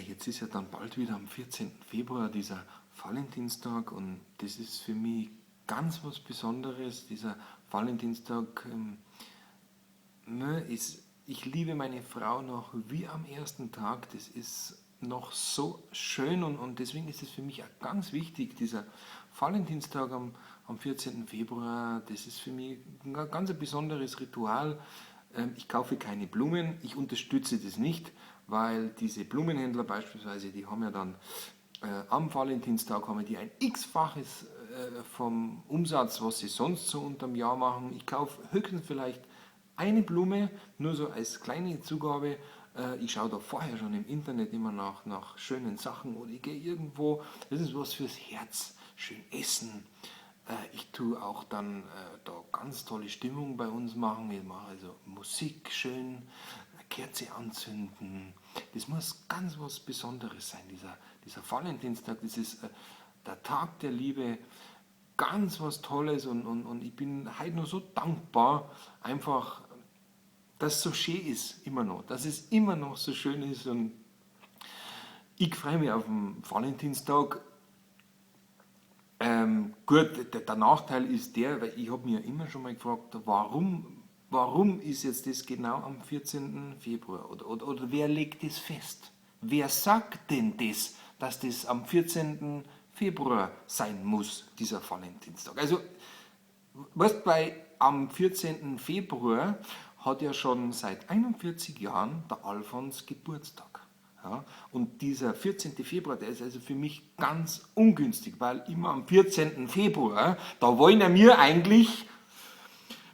Jetzt ist ja dann bald wieder am 14. Februar dieser Valentinstag und das ist für mich ganz was Besonderes, dieser Valentinstag. Ne, ich liebe meine Frau noch wie am ersten Tag, das ist noch so schön und deswegen ist es für mich auch ganz wichtig, dieser Valentinstag am 14. Februar, das ist für mich ein ganz besonderes Ritual. Ich kaufe keine Blumen, ich unterstütze das nicht, weil diese Blumenhändler beispielsweise, die haben ja dann am Valentinstag haben die ein x-faches vom Umsatz, was sie sonst so unterm Jahr machen. Ich kaufe höchstens vielleicht eine Blume, nur so als kleine Zugabe. Ich schaue da vorher schon im Internet immer nach schönen Sachen oder ich gehe irgendwo, das ist was fürs Herz, schön essen. Ich tue auch dann da ganz tolle Stimmung bei uns machen. Ich mache also Musik schön, eine Kerze anzünden. Das muss ganz was Besonderes sein, dieser Valentinstag, das ist der Tag der Liebe, ganz was Tolles und ich bin heute noch so dankbar, einfach, dass es so schön ist, immer noch, dass es immer noch so schön ist und ich freue mich auf den Valentinstag. Gut, der Nachteil ist der, weil ich hab mir immer schon mal gefragt, warum ist jetzt das genau am 14. Februar? Oder wer legt das fest? Wer sagt denn das, dass das am 14. Februar sein muss, dieser Valentinstag? Also, weißt, weil am 14. Februar hat ja schon seit 41 Jahren der Alfons Geburtstag. Ja, und dieser 14. Februar, der ist also für mich ganz ungünstig, weil immer am 14. Februar, da wollen ja mir eigentlich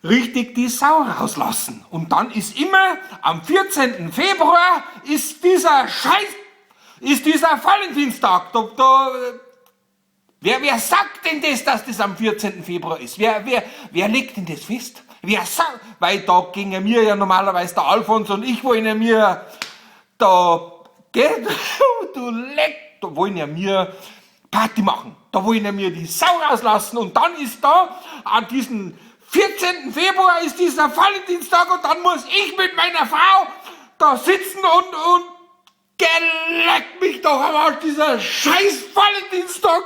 richtig die Sau rauslassen. Und dann ist immer am 14. Februar ist dieser Scheiß, ist dieser Valentinstag. Wer sagt denn das, dass das am 14. Februar ist? Wer legt denn das fest? Wer sagt, weil da gingen mir ja normalerweise der Alfons und ich wollen ja mir da, gell, du leck, da wollen ja mir Party machen. Da wollen ja mir die Sau rauslassen und dann ist da an diesem 14. Februar ist dieser Valentinstag und dann muss ich mit meiner Frau da sitzen und geleckt mich doch am Arsch, dieser scheiß Valentinstag.